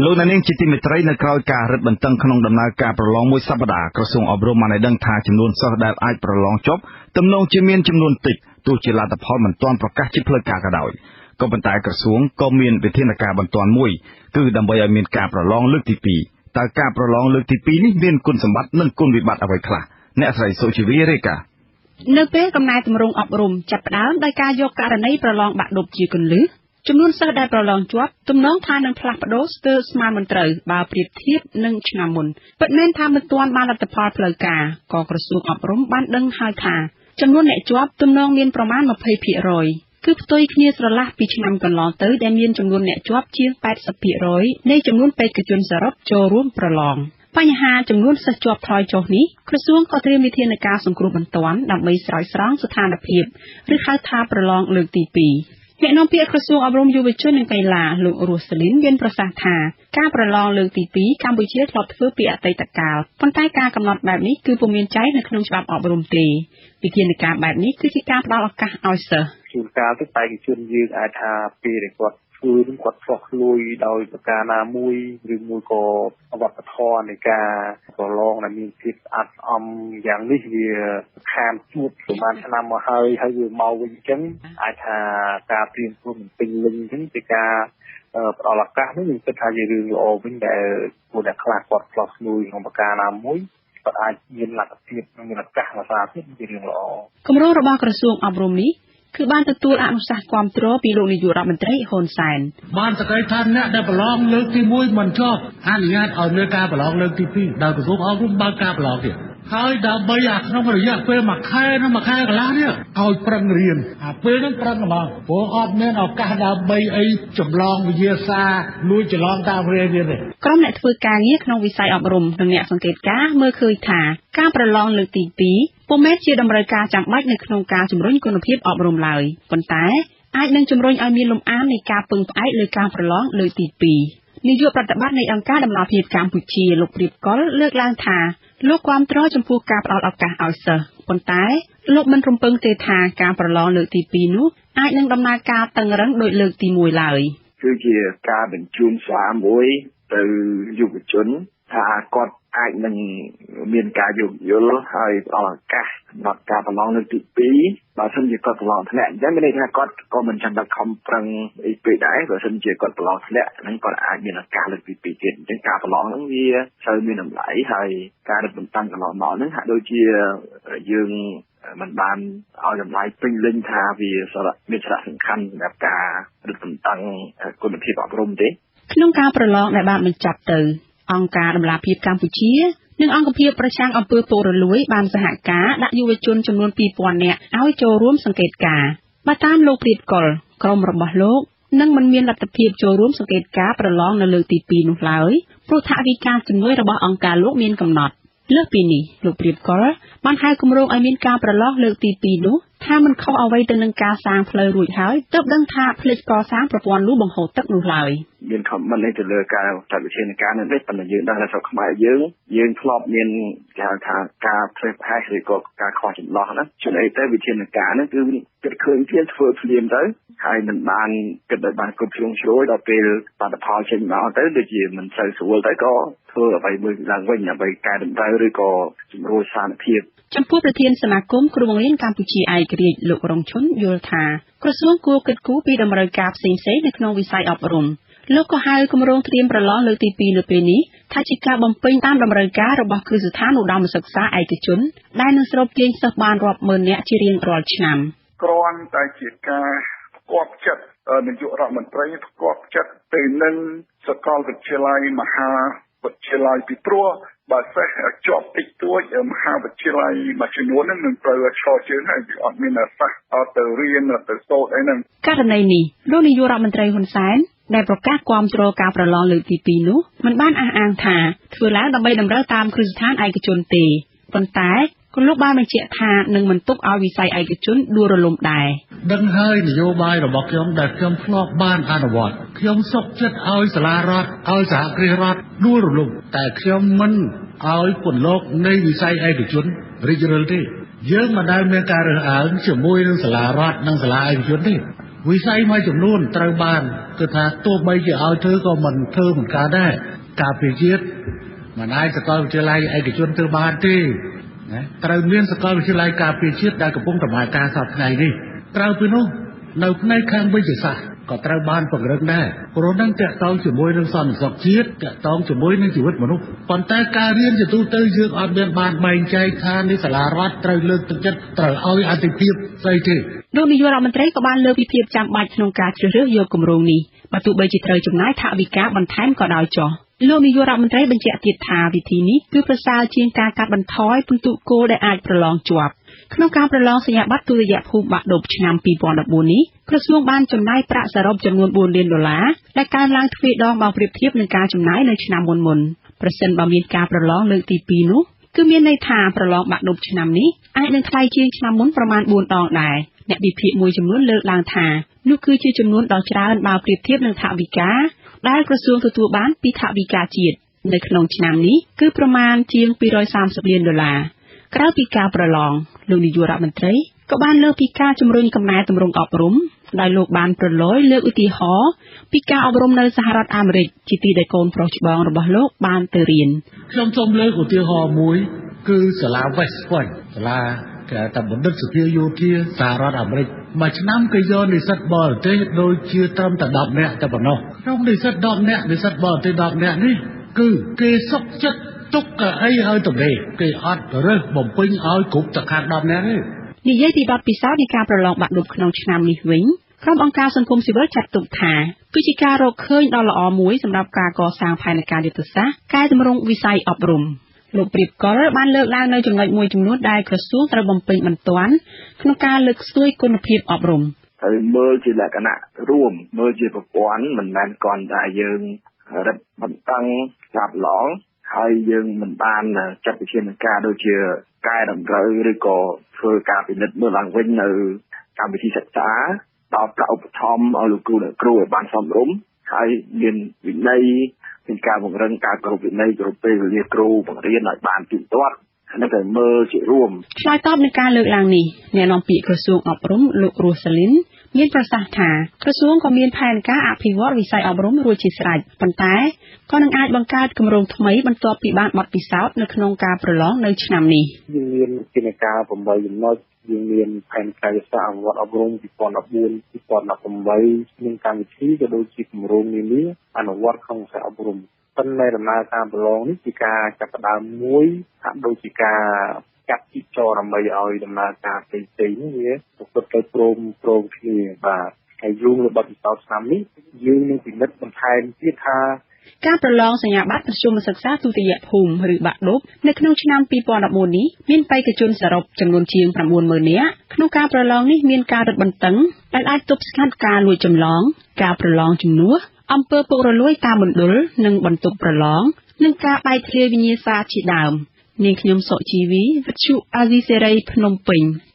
លោកអ្នកនាងជាទីមេត្រី នៅក្រោយការរឹតបន្តឹងក្នុងដំណើរការប្រឡងមួយសប្តាហ៍ ក្រសួងអប់រំបានឲ្យដឹងថា ចំនួនសិស្សដែលអាចប្រឡងជាប់ទំនងជាមានចំនួនតិច ទោះជាលទ្ធផលមិនទាន់ប្រកាសជាផ្លូវការក៏ដោយ។ ក៏ប៉ុន្តែក្រសួងក៏មានវិធានការបន្ទាន់មួយ គឺដើម្បីឲ្យមានការប្រឡងលើកទី2។ តើការប្រឡងលើកទី2នេះមានគុណសម្បត្តិនិងគុណវិបត្តិអ្វីខ្លះ? អ្នកស្រីសុជីវីរាយការណ៍។ នៅពេលកំណែទម្រង់អប់រំចាប់ផ្ដើមដោយការយកករណីប្រឡងបាក់ឌុបជាគន្លឹះ ចំនួនសិស្សដែលប្រឡងជាប់ទំនងថានឹងផ្លាស់ប្ដូរស្ទើរស្មើមិនត្រូវ បើប្រៀបធៀបនឹងឆ្នាំមុន។ ពិតមែនថាមិនទាន់បានលទ្ធផលផ្លូវការ ក៏ក្រសួងអប់រំបានដឹងហើយថា ចំនួនអ្នកជាប់ទំនងមានប្រមាណ20% គឺផ្ទុយគ្នាស្រឡះពីឆ្នាំកន្លងទៅ ដែលមានចំនួនអ្នកជាប់ជាង80%នៃចំនួនបេក្ខជនសរុបចូលរួមប្រឡង។ បញ្ហាចំនួនសិស្សជាប់ថយចុះនេះ ក្រសួងក៏ត្រៀមវិធានការសង្គ្រោះបន្ទាន់ ដើម្បីស្រោចស្រង់ស្ថានភាព ឬហៅថាប្រឡងលើកទី2។ អ្នកនាំពាក្យក្រសួងអប់រំយុវជននិងកីឡា លោក រស់ សាលីន មានប្រសាសន៍ថា ការប្រឡងលើកទី2 កម្ពុជាធ្លាប់ធ្វើពីអតីតកាល ប៉ុន្តែការកំណត់បែបនេះគឺពុំមានចែងនៅក្នុងច្បាប់អប់រំទេ។ វិធានការបែបនេះគឺជាការផ្ដល់ឱកាសឲ្យសិស្ស។ ជួនកាលទៅបេក្ខជនយើងអាចថាពេលដែលគាត់ធ្វើនឹងគាត់ឆ្លោះឆ្លួយដោយប្រការណាមួយ ឬមួយក៏វប្បធម៌នៃការប្រឡងដែលមានភាពស្អាតស្អំយ៉ាងនេះវាខានជួបប្រហែលឆ្នាំមកហើយ ហើយវាមកវិញ អញ្ចឹងអាចថាការត្រៀមខ្លួនមិនពេញលេញ អញ្ចឹងជាការផ្ដល់ឱកាសនេះ ខ្ញុំគិតថាជារឿងល្អវិញ ដែលពួកអ្នកខ្លះគាត់ឆ្លោះឆ្លួយក្នុងប្រការណាមួយ គាត់អាចមានលទ្ធភាពនិងមានឱកាសមួយសារទៀត ជារឿងល្អ។ គម្រោងរបស់ក្រសួងអប់រំនេះគឺបានទទួលអនុសាសន៍គាំទ្រពីលោកនាយករដ្ឋមន្ត្រីហ៊ុនសែន។ បានសក្តិថាអ្នកដែលប្រឡងលើកទី1មិនជាប់ អនុញ្ញាតឲ្យមានការប្រឡងលើកទី2 ដោយក្រសួងអប់រំបើកការប្រឡងទៀតហើយ ដើម្បីអាក្នុងរយៈពេលមួយខែនិងមួយខែកន្លះនេះឲ្យប្រឹងរៀន អាពេលហ្នឹងប្រឹងហ្មង ព្រោះអត់មានឱកាសដើម្បីអីចម្លងវិទ្យាសាស្ត្រលួចចម្លងតាមរៀនទៀតទេ។ ក្រុមអ្នកធ្វើការងារក្នុងវិស័យអប់រំនិងអ្នកសង្កេតការណ៍មើលឃើញថា ការប្រឡងលើកទី2ពុំមែនជាតម្រូវការចាំបាច់នៅក្នុងការជំរុញគុណភាពអប់រំឡើយ ប៉ុន្តែអាចនឹងជំរុញឲ្យមានលំអាននៃការពឹងផ្អែកលើការប្រឡងលើកទី2។ នាយកប្រតិបត្តិនៃអង្គការដំណាភាពកម្ពុជា លោកព្រាបកុល លើកឡើងថា លោកគាំទ្រចំពោះការផ្ដល់ឱកាសឲ្យសិស្ស ប៉ុន្តែលោកមិនរំពឹងទេថាការប្រឡងលើកទី2នោះអាចនឹងដំណើរការតឹងរឹងដូចលើកទី1ឡើយ។ គឺជាការបញ្ជូនសារមួយទៅយុវជនថាគាត់អាចនឹងមានការយោគយល់ ហើយផ្ដល់ឱកាសសម្រាប់ការប្រឡងលើកទី2 បើសិនជាគាត់ប្រឡងធ្លាក់ អញ្ចឹងមានន័យថាគាត់ក៏មិនចាំបាច់ខំប្រឹងអីពេកដែរ បើសិនជាគាត់ប្រឡងធ្លាក់ហ្នឹង គាត់អាចមានឱកាសលើកទី2ទៀត។ អញ្ចឹងការប្រឡងហ្នឹងវាត្រូវមានតម្លៃ ហើយការរឹតបន្តឹងកន្លងមកហ្នឹងហាក់ដូចជាយើងមិនបានឲ្យតម្លៃពេញលេញថាវាសារៈមានសារៈសំខាន់សម្រាប់ការរឹតបន្តឹងគុណភាពអប់រំទេ។ ក្នុងការប្រឡងដែលបានបញ្ចប់ទៅ អង្គការដំឡាភិបកម្ពុជានិងអង្គភាពប្រឆាំងអំពើពុករលួយបានសហការដាក់យុវជនចំនួន2000នាក់ឲ្យចូលរួមសង្កេតការណ៍។ បើតាមលោកព្រាបកុល ក្រុមរបស់លោកនឹងមិនមានលទ្ធភាពចូលរួមសង្កេតការណ៍ប្រឡងនៅលើកទី2នោះឡើយ ព្រោះថវិកាជំនួយរបស់អង្គការលោកមានកំណត់។ លើសពីនេះ លោកព្រាបកុលបានហៅគម្រោងឲ្យមានការប្រឡងលើកទី2នោះថា មិនខុសអ្វីទៅនឹងការសាងផ្លូវរួចហើយទើបដឹងថាភ្លេចកសាងប្រព័ន្ធលូបង្ហូរទឹកនោះឡើយ។ មាន comment នេះទៅលើការចាត់វិធានការនេះទេ ប៉ុន្តែយើងដឹងថាស្រុកខ្មែរយើងយើងធ្លាប់មានគេហៅថាការធ្វេសប្រហែសឬក៏ការខ្វះចន្លោះណា ជួនអីទៅវិធានការហ្នឹងគឺគិតឃើញភ្លាមធ្វើភ្លាមទៅ ហើយមិនបានគិតឲ្យបានគ្រប់ជ្រុងជ្រោយ ដល់ពេលបាតុផលចេញមកទៅដូចជាមិនសូវស្រួលទៅ ក៏ធ្វើអ្វីមួយឡើងវិញដើម្បីកែតម្រូវឬក៏ជំរុញស្ថានភាព។ ចំពោះប្រធានសមាគមគ្រូបង្រៀនកម្ពុជាឯករាជ្យ លោក រ៉ុង ឈុន យល់ថា ក្រសួងគួរគិតគូរពីតម្រូវការផ្សេងៗនៅក្នុងវិស័យអប់រំ។ លោកក៏ហៅគម្រោងត្រៀមប្រឡងលើកទី2នៅពេលនេះថា ជាការបំពេញតាមតម្រូវការរបស់គ្រឹះស្ថានឧត្តមសិក្សាឯកជន ដែលនឹងស្រូបទាញសិស្សបានរាប់ម៉ឺននាក់ជារៀងរាល់ឆ្នាំ។ គ្រាន់តែជាការផ្គាប់ចិត្តនាយករដ្ឋមន្ត្រី ផ្គាប់ចិត្តទៅនឹងសាកលវិទ្យាល័យមហាវិទ្យាល័យ ពីព្រោះបើសិស្សជាប់តិចតួច មហាវិទ្យាល័យមួយចំនួនហ្នឹងនឹងត្រូវឈរជើង ហើយវាអត់មានសិស្សអត់ទៅរៀនទៅសូត្រអីហ្នឹង។ ករណីនេះ លោកនាយករដ្ឋមន្ត្រីហ៊ុនសែនដែលប្រកាសគាំទ្រការប្រឡងលើកទី2នោះ មិនបានអះអាងថាធ្វើឡើងដើម្បីតម្រូវតាមគ្រឹះស្ថានឯកជនទេ ប៉ុន្តែក៏លោកបានបញ្ជាក់ថានឹងមិនទុកឲ្យវិស័យឯកជនដួលរលំដែរ។ ដឹងហើយនយោបាយរបស់ខ្ញុំដែលខ្ញុំធ្លាប់បានអនុវត្ត ខ្ញុំសុខចិត្តឲ្យសាលារដ្ឋឲ្យសហគ្រាសរដ្ឋដួលរលំ តែខ្ញុំមិនឲ្យពន្លកនៃវិស័យឯកជនរីករាលទេ។ យើងមិនដែលមានការរើសអើងជាមួយនឹងសាលារដ្ឋនិងសាលាឯកជនទេ។ វិស័យមួយចំនួនត្រូវបានគឺថាទោះបីជាឲ្យធ្វើក៏មិនធ្វើមិនកើតដែរការពារជាតិមិនអាចសាកលវិទ្យាល័យឯកជនធ្វើបានទេណាត្រូវមានសាកលវិទ្យាល័យការពារជាតិដែលកំពុងដំណើរការសប្តាហ៍ថ្ងៃនេះក្រៅពីនោះនៅផ្នែកខាងវិទ្យាសាស្ត្រក៏ត្រូវបានពង្រឹងដែរព្រោះនឹងតាក់ទងជាមួយនឹងសន្តិសុខជាតិតាក់ទងជាមួយនឹងជីវិតមនុស្សប៉ុន្តែការរៀនជាទូទៅយើងអត់មានបានបែងចែកថានេះសាលារដ្ឋត្រូវលើកទឹកចិត្តត្រូវឲ្យអាទិភាពស្អីទេលោកនាយករដ្ឋមន្ត្រីក៏បានលើកពីភាពចាំបាច់ក្នុងការជ្រើសរើសយកគម្រោងនេះបើទោះបីជាត្រូវចំណាយថវិកាបន្ថែមក៏ដោយចុះលោកនាយករដ្ឋមន្ត្រីបញ្ជាក់ទៀតថាវិធីនេះគឺប្រសើរជាងការកាត់បន្ថយពិន្ទុគោលដែលអាចប្រឡងជាប់ក្នុងការប្រឡងសញ្ញាបត្រទុតិយភូមិបាក់ឌុបឆ្នាំ2014នេះក្រសួងបានចំណាយប្រាក់សរុបចំនួន4លានដុល្លារដែលកើនឡើងទ្វេដងបើប្រៀបធៀបនឹងការចំណាយនៅឆ្នាំមុនៗប្រសិនបើមានការប្រឡងលើកទី2នោះគឺមានន័យថាប្រឡងបាក់ឌុបឆ្នាំនេះអាចនឹងថ្លៃជាងឆ្នាំមុនប្រមាណ4ដងដែរអ្នកវិភាគមួយចំនួនលើកឡើងថានោះគឺជាចំនួនដ៏ច្រើនបើប្រៀបធៀបនឹងថវិកាដែលក្រសួងទទួលបានពីថវិកាជាតិនៅក្នុងឆ្នាំនេះគឺប្រមាណជាង230លានដុល្លារក្រៅពីការប្រឡងលោកនាយករដ្ឋមន្ត្រីក៏បានលើកពីការជំរុញកំណែទម្រង់អប់រំដោយលោកបានប្រឡយលើកឧទាហរណ៍ពីការអប់រំនៅសហរដ្ឋអាមេរិកជាទីដែលកូនប្រុសច្បងរបស់លោកបានទៅរៀនខ្ញុំសូមលើកឧទាហរណ៍មួយគឺសាលា West Point សាលាគេថាបណ្ឌិតសភាយោធាសហរដ្ឋអាមេរិកមួយឆ្នាំគេយកនិស្សិតបរទេសដូចជាត្រឹមតែ10នាក់តែប៉ុណ្ណោះក្នុងនិស្សិត10នាក់និស្សិតបរទេស10នាក់នេះគឺគេសុខចិត្តទុកកៅអីឲ្យទំនេរគេអត់រើសបំពេញឲ្យគ្រប់តែខាង10នាក់ទេនិយាយពីបទពិសោធន៍នៃការប្រឡងបាក់ឌុបក្នុងឆ្នាំនេះវិញក្រុមអង្គការសង្គមស៊ីវិលចាត់ទុកថាគឺជាការរកឃើញដ៏ល្អមួយសម្រាប់ការកសាងផែនការយុទ្ធសាស្ត្រកែតម្រង់វិស័យអប់រំលោកព្រាបកុលបានលើកឡើងនៅចំណុចមួយចំនួនដែលក្រសួងត្រូវបំពេញបន្ទាន់ក្នុងការលើកស្ទួយគុណភាពអប់រំត្រូវមើលជាលក្ខណៈរួមមើលជាប្រព័ន្ធមិនមែនគ្រាន់តែយើងរឹតបន្តឹងចាប់ឡងហើយយើងមិនបានចាត់វិធានការដូចជាកែតម្រូវឬក៏ធ្វើការពិនិត្យមើលឡើងវិញនៅកម្មវិធីសិក្សាដល់ប្រាក់ឧបត្ថម្ភឲ្យលោកគ្រូអ្នកគ្រូឲ្យបានសមរម្យហើយមានវិន័យមានការពង្រឹងការគោរពវិន័យគោរពពេលវេលាគ្រូបង្រៀនឲ្យបានទៀងទាត់នឹងតែមើលជារួមឆ្លើយតបនឹងការលើកឡើងនេះអ្នកនាំពាក្យក្រសួងអប់រំលោករស់សាលីនមានប្រសាសន៍ថាក្រសួងក៏មានផែនការអភិវឌ្ឍវិស័យអប់រំរួចជាស្រេចប៉ុន្តែក៏នឹងអាចបង្កើតគម្រោងថ្មីបន្ទាប់ពីបានបទពិសោធន៍នៅក្នុងការប្រឡងនៅឆ្នាំនេះយើងមានវិធានការ8ចំណុចយើងមានផែនការយុទ្ធសាស្ត្រអភិវឌ្ឍអប់រំ2014 2018មានកម្មវិធីក៏ដូចជាគម្រោងនានាអនុវត្តក្នុងវិស័យអប់រំប៉ុន្តែដំណើរការប្រឡងនេះជាការចាប់ផ្ដើមមួយហាក់ដូចជាការកាត់ជីកចរដើម្បីឲ្យដំណើរការផ្សេងៗនេះវាប្រព្រឹត្តទៅព្រមគ្នាបាទហើយយោងលើបទពិសោធន៍ឆ្នាំនេះយើងនឹងពិនិត្យបន្ថែមទៀតថាការប្រឡងសញ្ញាបត្រមធ្យមសិក្សាទុតិយភូមិឬបាក់ឌុបនៅក្នុងឆ្នាំ2014នេះមានបេក្ខជនសរុបចំនួនជាង90000នាក់ក្នុងការប្រឡងនេះមានការរឹតបន្តឹងដែលអាចទប់ស្កាត់ការលួចចម្លងការប្រឡងជំនួសអំពើពុករលួយតាមមណ្ឌលនិងបន្ទប់ប្រឡងនិងការបែកធ្លាយវិញ្ញាសាជាដើមនាងខ្ញុំសុជីវីវិទ្យុអាស៊ីសេរីភ្នំពេញ។